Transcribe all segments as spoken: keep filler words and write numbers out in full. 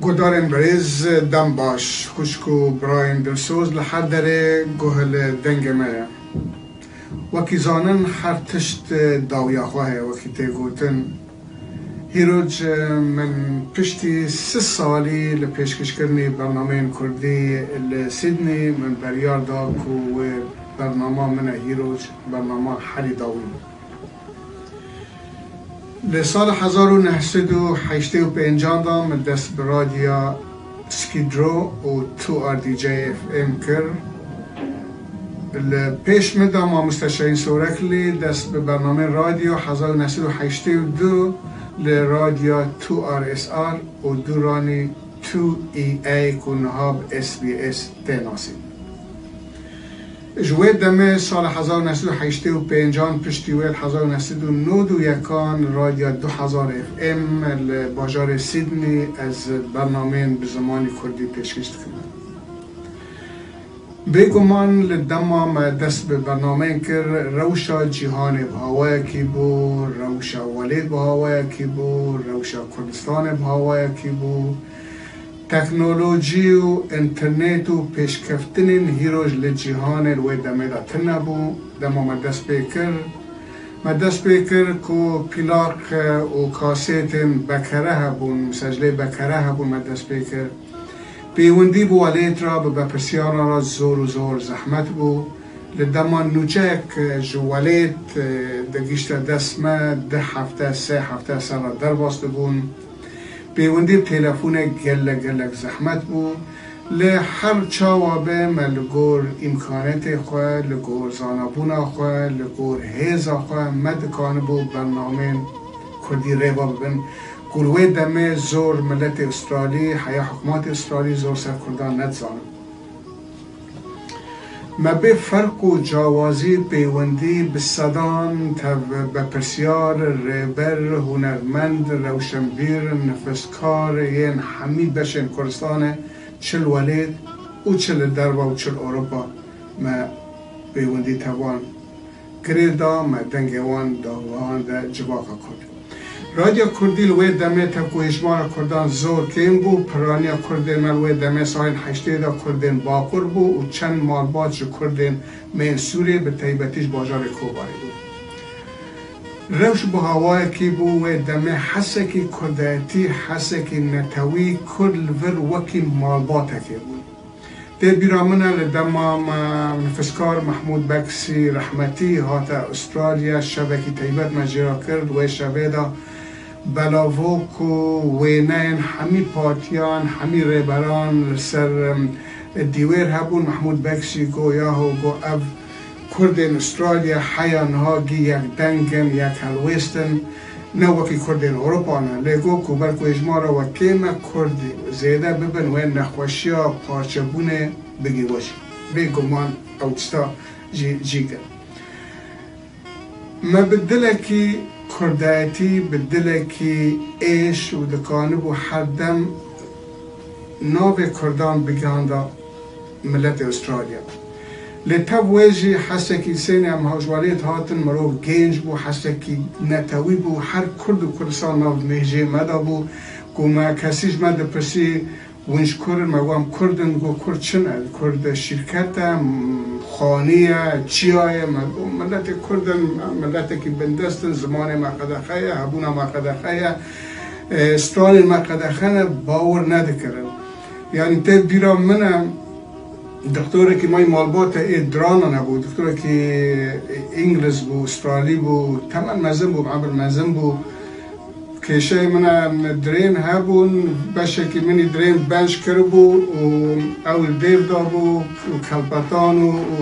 Guhdarên birêz, dem baş. Xwişk û birayên dilsoz li her derê guh li dengê me ye. Wekî zanin, her tişt dawiya xwe heye, wekî tê gotin. Hîroc, min piştî sih salî li pêşkêşkirinê bernameyên kurdî li Sydney, min beryar da ku wê bernama min e hîroc, bernama herî dawî bû. Li sala hezar û neh sed û heştê û pêncan de min dest bi radyoya Skidrow û two R D J F M kir. Li pêş min de mamoste Şehîn Soreklî dest bi bernameyên radyo hezar û neh sed û heştê û du li radyoya two R S R û dûranî two E A ku niha bi S B S tê nasîn. Ji wê demê sala hezar û neh sed û heştê û pêncan piştî wê li hezar û neh sed û nod û yekan Radya du hezar F M li bajarê Sydney ez bernameyên bi zimanî kurdî pêşkêş dikim. Bêguman li dema me dest bi bernameyên kir, rewşa cîhanê bi hawayekî bû, rewşa welêt bi hawayekî bû, rewşa Kurdistanê bi hawayekî bû. Teknolojî û înternet û pêşkeftinên hîroj li cîhanê li wê demê de tune bû. Dema me dest pê kir, me dest pê kir ku plak û kasetên bekere hebûn, siclê bekere hebûn, me dest pê kir. Pêwendî bi welêt re, bi berpirsiyaran re zor û zor zehmet bû. Li dema nûçeyek ji welêt, e, digihîşte dest me, du hefte, sê hefte ser re derbas dibûn. Pêwendî bi telefonê gelek, gelek zehmet bû. Lê her çawa be me li gor îmkanetê xwe, li gor zanabûna xwe, li gor hêza xwe me dikanibû bernameyên kurdî rêva bibin. Ku li wê demê zor miletê Australî, heya hikûmetê Australî zor ser kurdan nedizanibû. Me bê ferq û cawazî pêwendî bi sedan tev berpirsiyar, rêber, hunermend, rewşenbîr, nifskar yên hemî beşên Kurdistanê, çi li welêt û çi li derve û çi li Ewropa, me pêwendî tevan girê da, me dengê wan da, wan de civaka Kurd. Radya Kurdî li wê demê tevku hejmara Kurdan zor kêm bû. Piraniya Kurdên me li wê demê salên heştê de Kurdên Bakur bû û çend malbat ji Kurdên me yên Sûriyê, bi taybetî ji bajarê Kobanê bû. Rewş bi hawayekî bû, wê demê hesekî kurdayetî, hesekî netewî, Kurd li vir wekî malbatekê bûn. Tê bîra min e, li dema me nifskar Mehmûd Beksî rehmetî hate Australya, şevekî taybet me jê re kir. Di wê şevê de belavok û wêneyên hemî partiyan, hemî rêberan li ser, em, dîwêr hebûn. Mehmûd Beksî got, yaho, got, ev Kurdên Australya heya niha gî yek deng in, yek helwêst in. Ne wekî Kurdên Ewropa ne, lê got ku ber ku hejmara we kêm e, Kurd zêde bibin, wê nexweşiya parçebûnê bigî we jî. Bêguman ew tişta jî cîk e. Me bi dilekî kurdayetî, bi dilekî êş û dikanibû her dem navê Kurdan bigihanda miletê Australya. Lê tev wê jî hesekî sênê em hewşwelêt hatin, mirov gênc bû, hesekî netewî bû, her Kurd û Kurdistan nav mêjê me de bû. Ku me kesî ji me dipirsî, hûn ji kur in? Me got, em Kurd in. Got, Kurd çi ne? Kurd şîrket e, m-, xanî ye, çiya ye? Me got, miletê Kurd in, em miletekî bindest in, zimanê me qedexe ye, hebûna me qedexe ye, e, stranên me qedexe ne, bawer nedikirin. Yanî tê bîra min e, doktorekî may malbate ê dirana nebû, doktorekî îngiliz bû, australî bû, temen mezin bû, emir mezin bû. Kêşeyê min e, dirên hebûn, beşekî min î dirên benc kiribû û ew li dêv dabû û kelpetan û, û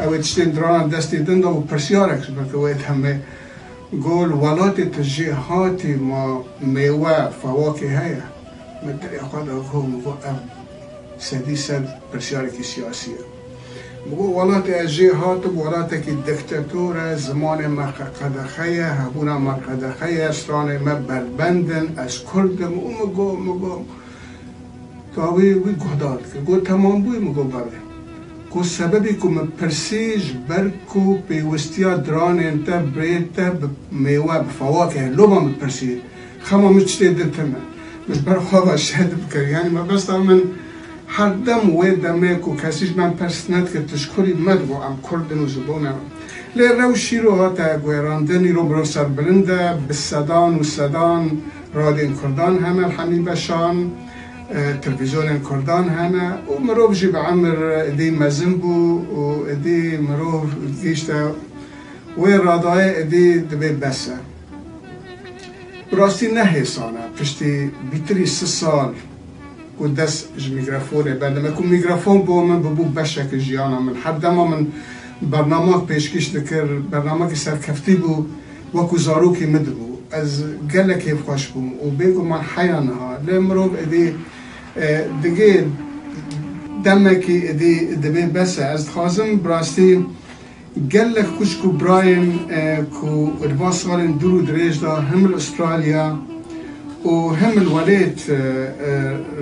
ew ê tiştên dirana destê din da û pirsyarek ji ber wê demê got, li welatê tu jê hatî ma mêwe fewakê heye? Min derya xwe da got, min got, ev sedî sed pirsyareke siyasî ye. Min got, welatê ez jê hatim, welatekî diktator e, zimanê me qe-, qedexe ye, hebûna me qedexe ye, stranê me berbend in, ez Kurd im û min got, min got, dawî wî guhdar dikir. Got, temam bûyî? Min got, belê. Got, sebebê ku min pirsî, ji ber ku pêwistiya diranên te, birê te bi mêwe, bi fewak heye. Loma min pirsî, xema min tiştê din tune. Ji ber xwe ve şeh dibikir. Yanî mebesta min her dem wê demê ku kesî ji me pers nedikir, tu ji kurî me digot, em kurd in û ji bo me. Lê rew şîro hate guherandin, îro mirov serbilind e, bi sedan û sedan radyoyên kurdan hene li hemî beşan, e, televîzyonên kurdan hene û mirov jî bi emir êdî mezin bû û êdî mirov gihîşte wê radayê, êdî dibê bes e. Bi rastî ne hêsan e, piştî bîtirî sih sal ku dest ji mîkrofonê berdime, ku mîkrofon bo min bibû beşek ji jiyana min. Her dema min bernamek pêşkêş dikir, bernamekî serkeftî bû, wekî zarokî min dibû. Ez gelek kêfxweş bûm û bêguman heya niha. Lê mirov êdî, e, digê demekî êdî dibê bes e. Ez dixwazim bi rastî gelek xwişk û birayên, e, ku di van salên dûr û dirêj de him li Australya û him li welêt, e, e,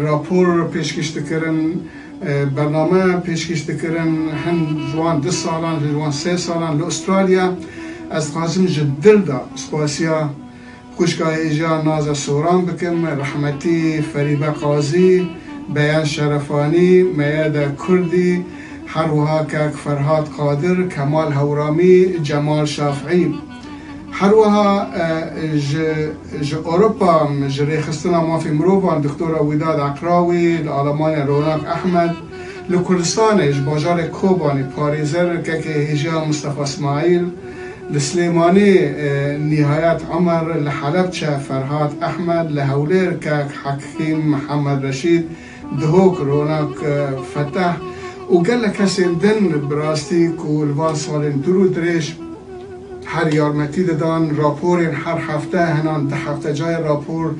rapor pêşkêş dikirin, e, bername pêşkêş dikirin, hin ji wan du salan, hin ji wan sê salan li Australya. Ez dixwazim ji dil de spasiya xwişka hêja Naze Soran bikim, rehmetî Ferîbe Qazî, Beyan Şerefanî, Meyede Kurdî, her wiha kek Ferhat Qadir, Kemal Hewramî, Cemal Şafîî. Her wiha, e, ji, ji Ewropa, ji Rêxistina Mafê Mirovan, Doktora Wîdad Eqrawî, li Alemanya Ronak Ehmed, li Kurdistanê, ji bajarê Kobanê, parêzer kekê hêja Mistefa Smaîl, li Silêmanî, e, Nîhayet Omer, li Helebçe Ferhat Ehmed, li Hewlêr kek Hekîm Mihemed Reşîd, Duhok Ronak, e, Fetah û gelek kesên din bi rastî ku li van salên dûr û dirêj her yarmetî didan, raporên her hefte henan du hefte cayê rapor,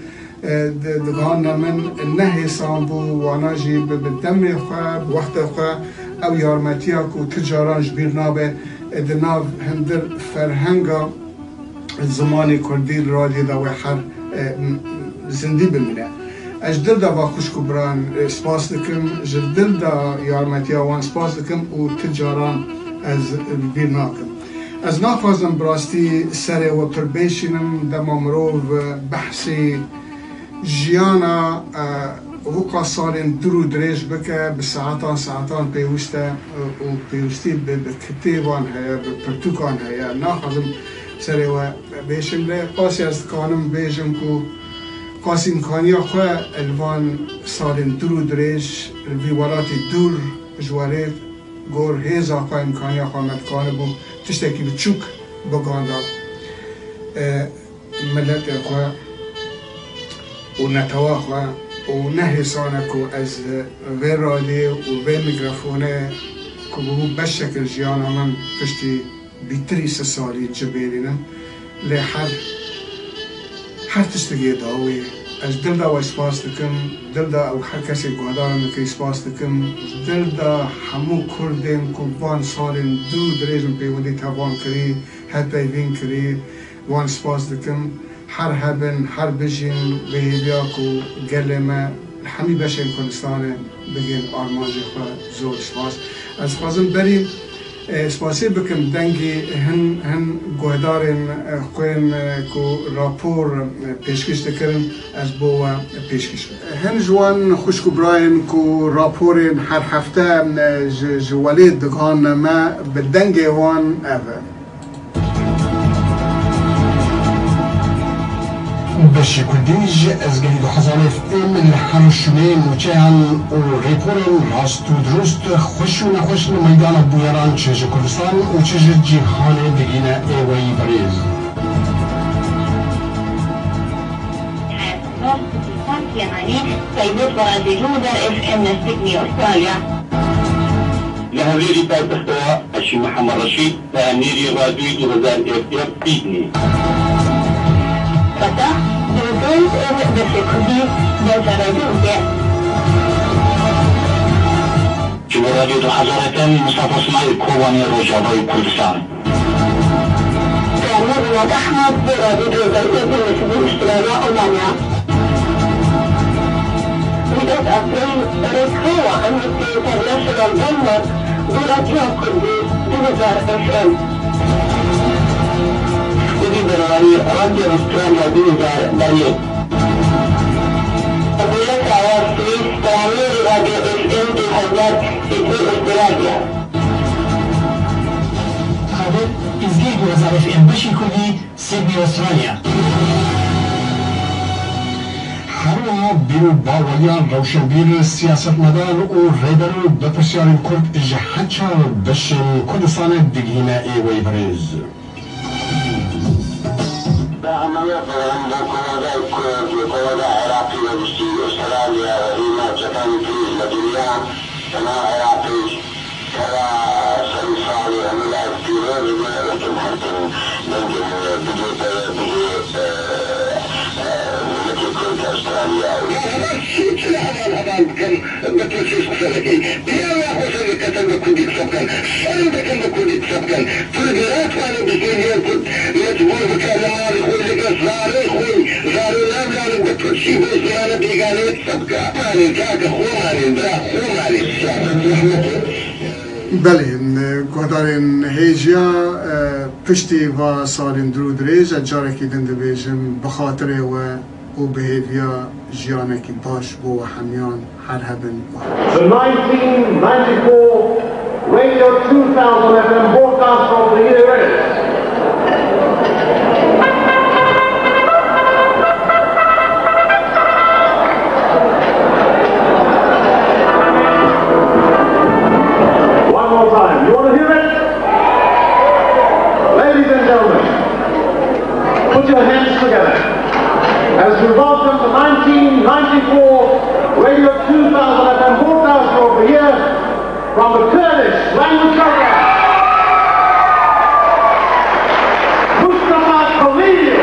e, di-, digihandine min, ne hêsan bû, wana jî bi, bi demê xwe, bi wextê xwe ew yarmetiya ku tu caran ji bîr nabe, e, di nav hundir ferhenga zimanê kurdî li radyoyê de wê her, e, m-, zindî bimîne. Ez ji dil de va xwişk û biran, e, spas dikim, ji dil de yarmetiya wan spas dikim û tu caran ez li bîr nakim. Ez naxwazim bi rastî serê we pir bêşînim, dema mirov behsê jiyana, e, wika salên dûr û dirêj bike, bi saetan saetan pêwîst e, e, û pêwîstî bi, bi kitêban heye, bi pirtûkan heye. Naxwazim serê we bêşim, lê qasî ez dikanim bêjim ku qasî îmkaniya xwe li van salên dûr û dirêj li vî welatî dûr ji werê gor hêza xwe, îmkaniya xwe me dikanibû tiştekî biçûk biganda, e, miletê xwe û netewa xwe û ne hêsan e ku ez vê radê û vê mîkrofonê ku bûbû beşek li jiyana min piştî bîtirî sih salî cibêrînim. Lê her, her tiştekê dawî. Ez dil de we spas dikim, dil de ew her kesê guhdarên min kirî spas dikim, ji dil de hemû kurdên ku van salên dû dirêj min pêwendî tevan kirî, hevpeyvîn kirî, wan spas dikim. Her hebin, her bijîn, bi hêviya ku gelê me li hemî beşên Kurdistanê bigihên armancê xwe. Zor spas. Ez dixwazim berî, e, spasî bikim dengê hin, hin guhdarên, e, xwên, e, ku rapor, e, pêşkêş dikirin, ez bo we pêşkêş bikim. Hin ji wan xwişk û birayên ku raporên her hefte, e, ji, ji welêt digihandine me, bi dengê wan ev e. Beşê Kurdî ji Ezgerî du hezar F M li her şûneyên nûçeyan û rêporên rast û dirust, xweş û nexweş li meydana bûyeran çi ji Kurdistan û çi ji cîhanê digihîne êweyî berêz. Taybet bi Radyo Cumhuriyet F M li Sydney, Australya. Li hevlêrî paytexta Eşî Mihemed Reşîd, peyamnêrî Radyoyê du hezar F M Sydney. Fetah, Dewlet Beşê Kurdî, Belja Radyo dike. Ji bo Radyo du hezar F M, Mustafa Smail, Kobanê, Rojavayê Kurdistan. Karnê Welat Ehmed, bo Radyo du hezar F M li Sydney, Australya, Almanya. Wî dest Efrîn, Rêkhewa Amnesty International Denmark, bo Radyoya Kurdî du hezar F M. Stûdyo Berwarî Radyo Australya du hezar Berê. Qadir Îzgîr, guhdarê F M beşê Kurdî, Sydney, Australya. Her wiha bîr û baweriyan rewşenbîr, siyasetmedan û rêber û berpirsyarên Kurd ji heça beşên Kurdistanê digihîne ê wê birêz. Bi ameye xwe em bo kovada Kurd û kovada Iraqî ve giştî Australya ve hîna çetanî tirî ji me dinya, hema Iraqî, tera serî salê hemû layek pîroz be, wekî hertin dengê min bigê pere, bigê, e, e, miletê Kurd Australya. Heval sûd çi li heval heval bikin. Bi Tirkî qise dikî. Piyawa xwe ser li ketin bi Kurdî qise bikin. Şerm dikin bi Kurdî qise bikin. Kurd natwane bi zêriyên Kurd mecbûr bike li malê xwe, li gel zarê xwe, zarê navlanin bi Tirkî bo zimana bêganeyê qise bike. Manê kake xwe manê, bira xwe manê. Siyaset zehmet e. Belê, guhdarên hêja, e, piştî va salên dûr û dirêj, ez carekî din dibêjim, bi xatirê we û bi hêviya jiyanekî baş bo we hemiyan her hebin. The nineteen ninety-four Radio two thousand F M Broadcaster of the Year is. One more time. You want to hear it? Ladies and gentlemen, put your hands together as we welcome the nineteen ninety-four Radio two thousand F M Broadcaster of the Year from the Kurdish Language Program, Mustafa Khalil.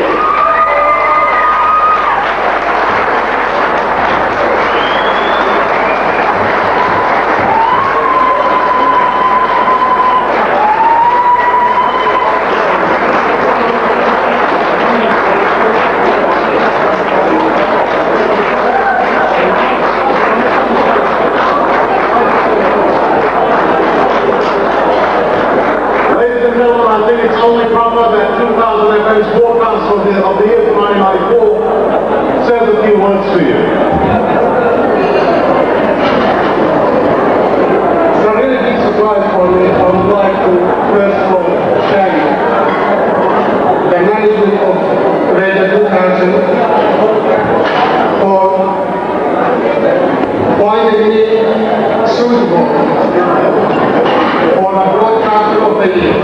Ladies and gentlemen, I think it's only proper that two thousand F M's broadcast of the, of the year twenty ninety-four says a few words to you. It's a really big surprise for me. I would like to first of all thank the management of Radio two thousand for finding me suitable for the broadcaster of the year.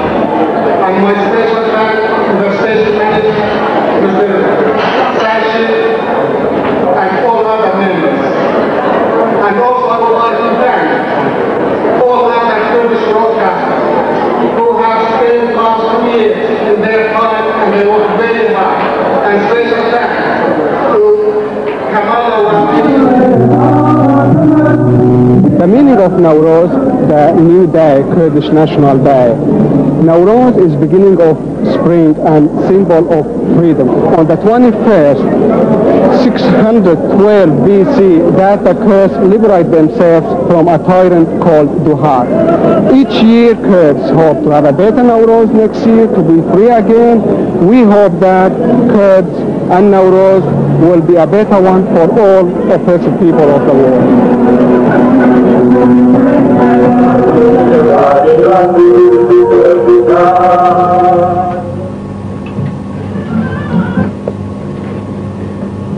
And my special thanks to the station manager, Mister Sashi, and all other members. And also I would like to thank all other Kurdish broadcasters who have spent last two years in their time and they work very hard. And special thanks to The meaning of Nowruz, the new day, Kurdish National Day. Nowruz is beginning of spring and symbol of freedom. On the twenty-first, six hundred twelve B C, that the Kurds liberate themselves from a tyrant called Duhat. Each year, Kurds hope to have a better Nowruz next year, to be free again. We hope that Kurds and Nowruz will be a better one for all oppressed people of the world.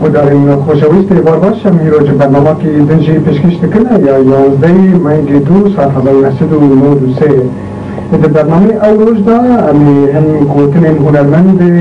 Guhdarên xweşewîst, êvar baş, em îro ji bernamekî din jî pêşkêş dikin. Ya yazdehê mengê dû sal hezar û neh sed û nod û sê. Di bernameyê ew roj de em ê hin gotinên hunermendê